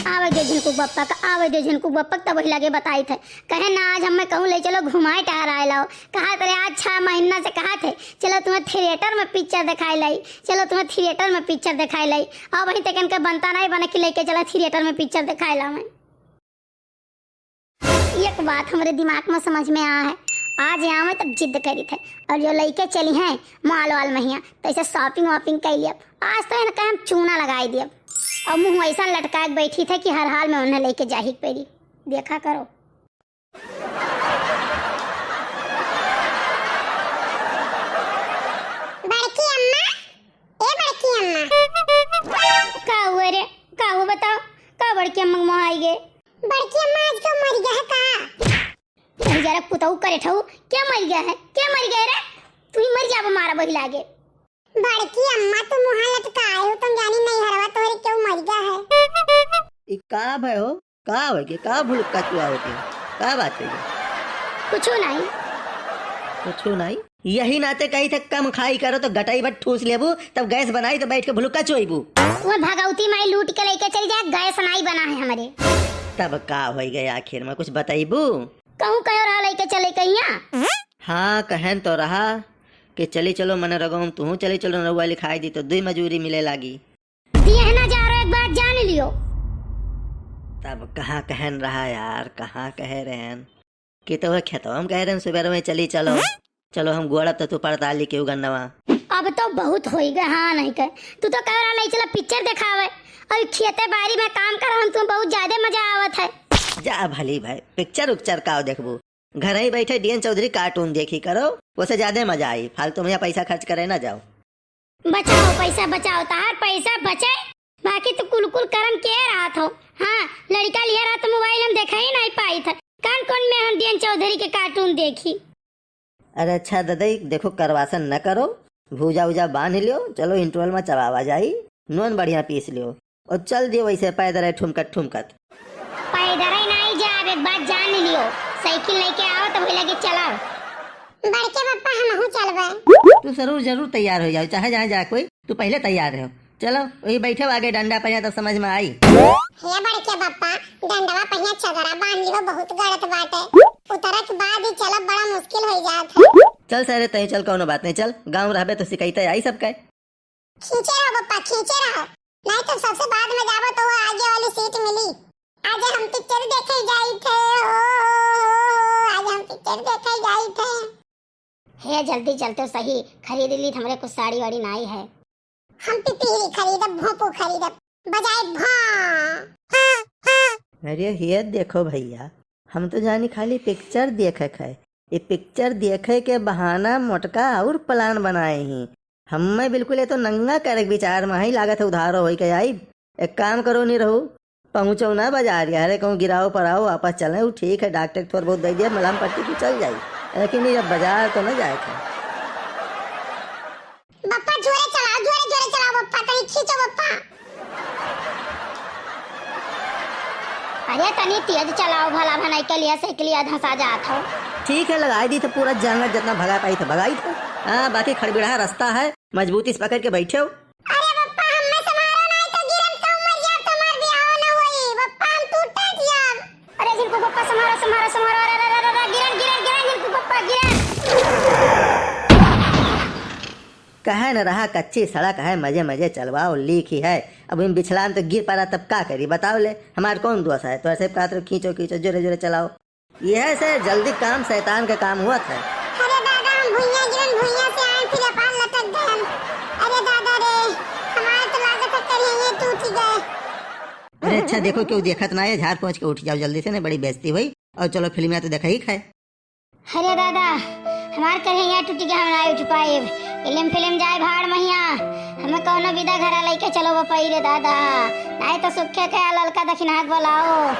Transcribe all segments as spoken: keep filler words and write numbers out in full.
आवे दे झिनकू बप्पा का, आवे दे झिनकू बप्पा का, तब वही लगे बताई थे। कहे ना, आज हमें कहूँ ले चलो, घुमाए टहराए लाओ। कहा तेरे आज छह महीना से कहा थे, चलो तुम्हें थिएटर में पिक्चर दिखाए लाई, चलो तुम्हें थिएटर में पिक्चर दिखाए लाई। और वहीं तक इनका बनता नहीं बने कि लेके चला थिएटर में पिक्चर दिखाए लावे। एक बात हमरे दिमाग में समझ में आ है, आज यहाँ में तब जिद करी थे और जो लइके चली हैं मॉल वाल महिया, तो ऐसे शॉपिंग वॉपिंग कर लियब। आज तो इनका हम चूना लगाई दियब। और मुँह ऐसा लटकाए के बैठी थे कि हर हाल में उन्हें लेके जाही के पड़ी। देखा करो। बड़की अम्मा, ए बड़की अम्मा। का हुआ रे? का हुआ बताओ? का बड़की अम्मा के मुँह आई गे? बड़की अम्मा आज क्यों मर गया है का? कहीं जरा पुतऊ करे ठऊ, क्या मर गया है? क्या मर गया रे? तू ही मर जाबो मारा बहिला गे। बड़की अम्मा तू मुँह लटकाए हो, तुम जानी नहीं हरवा तोहरे क्यों मर गया है। ई का भय हो? का हो के? का भुलक्का चुआ हो के? का बात हो गई? कुछो नहीं। कुछो नहीं? यही नाते कही थे कम खाई करो तो गटाई भर ठूस लेबू, तब गैस बनाई तो बैठ के भुलक्का चुआईबू। वो भगवती माई लूट के लेके चली जाए, गैस नहीं बना है हमारे। तब का हो गए आखिर में, कुछ बताइबू? कहूँ कहो रहा लेके चले कहिया? हाँ, कहन तो रहा कि चली चलो मन रगोम, तू चली चलो, रउआ लिखाई दी तो दुई मजूरी मिले लागी। दिए है ना जा रहा, एक बात जान लियो। तब कहाँ कहन रहा यार, कहाँ कहे रहन कि तो वह खेतवा में कहे रहन सुबह में चली चलो, चलो हम गोड़ब तो तू पड़ताली के उगन्नवा। अब तो बहुत होई गए, हाँ नहीं कहे, तू तो कह रहा ले चला पिक्चर दिखावे और खेते बाड़ी में काम कर, हम तुम बहुत ज्यादा मजा आवत है। जा भली भाई, पिक्चर उक्चर का देखबू, घर ही बैठे डीएन चौधरी कार्टून देखी करो, उसे ज्यादा मजा आई, फालतू में यहाँ पैसा खर्च करे ना जाओ। बचाओ पैसा बचाओ, तहार पैसा बचे, बाकी तू कुल कुल करम के रहत हो। हाँ, लड़का लिया रहत मोबाइल हम देखा ही नहीं पाई था, कौन कौन में हम डीएन चौधरी के कार्टून देखी। अरे अच्छा ददई, देखो करवासन न करो, भूजा उजा बांध लियो, चलो इंटरवल में चबावा जाई, नून बढ़िया पीस लियो। और चल दियो वैसे पैदर है ठुमकत ठुमकत। पैदर है नहीं जाब, एक बात जान लियो। साइकिल लेके आओ तो वही लगे चलाओ। बड़के पप्पा हमहू चलबे। तू जरूर जरूर तैयार हो जाओ, चाहे जहाँ जा कोई, तू पहले तैयार रहो। चलो वही बैठे आगे डंडा पर, तब समझ में आई। हे बड़के पप्पा, डंडवा पहिया चदरा बांध लियो, बहुत गड़त बाटे। उतरे के बाद ही चलब बड़ा मुश्किल हो जात है। चल सारे तय चल, कौनो बात नहीं, चल गाँव रहबे तो शिकायत आई सबके। खींचे रहो पप्पा, खींचे रहो, नहीं तो सबसे बाद में जाबो तो वो आगे वाली सीट मिली। आज हम पिक्चर देखे जाई थे, हो, हो, हो, हो, आज हम पिक्चर देखे जाई थे। हे जल्दी चलते सही, खरीद ली हमरे कुछ साड़ी वाड़ी नाई है। हम पिपीरी खरीदब, भोंपू खरीदब, बजाए भों। अरे ये देखो भैया, हम तो जानी खाली पिक्चर देखे के है। ये पिक्चर देखे के बहाना मोटका और प्लान बनाए ही। हमें बिल्कुल ये तो नंगा करे के विचार में ही लागत है, उधारो होई के आई। एक काम करो नहीं रहू, पहुँचो ना बाजार, यारे कहूँ गिराओ पड़ाओ, वापस चले। वो ठीक है, डॉक्टर थोड़ा बहुत दे दिया, मलहम पट्टी तो चल जाई, लेकिन ये बाजार तो ना जाए के। बप्पा जोरे चलाओ, जोरे जोरे चलाओ बप्पा, तनी खींचो बप्पा। अरे तनी तेज चलाओ भला, भनाई के लिए साइकिलिया धंसा जात हो। ठीक है, लगाई दी तो पूरा जानवर जितना भगा पाई तो भगाई थे। हाँ, बाकी खड़बिड़ा रास्ता है, मजबूती से पकड़ के बैठे हो। अरे बप्पा, हमें संभारो नहीं तो गिरम तो मर जाब, तुम्हार बियाह न होई। बप्पा, हम टूटा जाब। अरे झिनकू बप्पा, संभारो, संभारो, संभारो, अरे, अरे, अरे, अरे, गिरन, गिरन, गिरन, झिनकू बप्पा, गिरन। कहे न रहा, कच्ची सड़क है, मजे मजे चलवाओ, लीक ही है। अब इन बिछलान तो गिर पड़ा, तब का करी, बताओ ले, हमार कौन दोष है? तो ऐसे कहत रहो, खींचो, खींचो, जोरे, जोरे चलाओ। यह से जल्दी काम शैतान का काम हुआ था। अरे दादा, हम भुइयां गिरन, भुइयां से आए, फिर अपन लटक गए। अरे दादा रे, हमारे तो लागत है करेंगे टूट गए। अरे अच्छा, देखो क्यों देखत ना है, झाड़ पोंछ के उठ जाओ जल्दी से, ना बड़ी बेइज्जती हुई। और चलो फिल्म तो देखा ही खाए। अरे दादा, हमार करेंगे टूट गया, हम ना उठ पाए। फिल्म फिल्म जाए भाड़ महिया, हमें कौनो विदा घरा लेके चलो बपई रे दादा, नहीं तो सुखे के ललका दखिनहा के बुलाओ,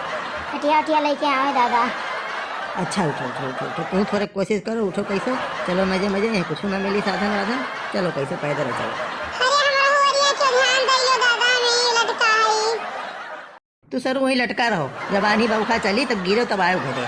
खटिया उटिया लेके आवे दादा। अच्छा उठो, उठो, उठो, उठो, तुम थोड़े कोशिश करो, उठो कैसे, चलो मजे मजे, यहाँ कुछ ना मिली साधन वाधन, चलो कैसे पैदल ही चलो। अरे हमारा हो रही है, क्यों ध्यान दइयो दादा, नहीं लटका है। तू सर वहीं लटका रहो, जब आनी बौखा चली तब गिरो तब आयो घरे।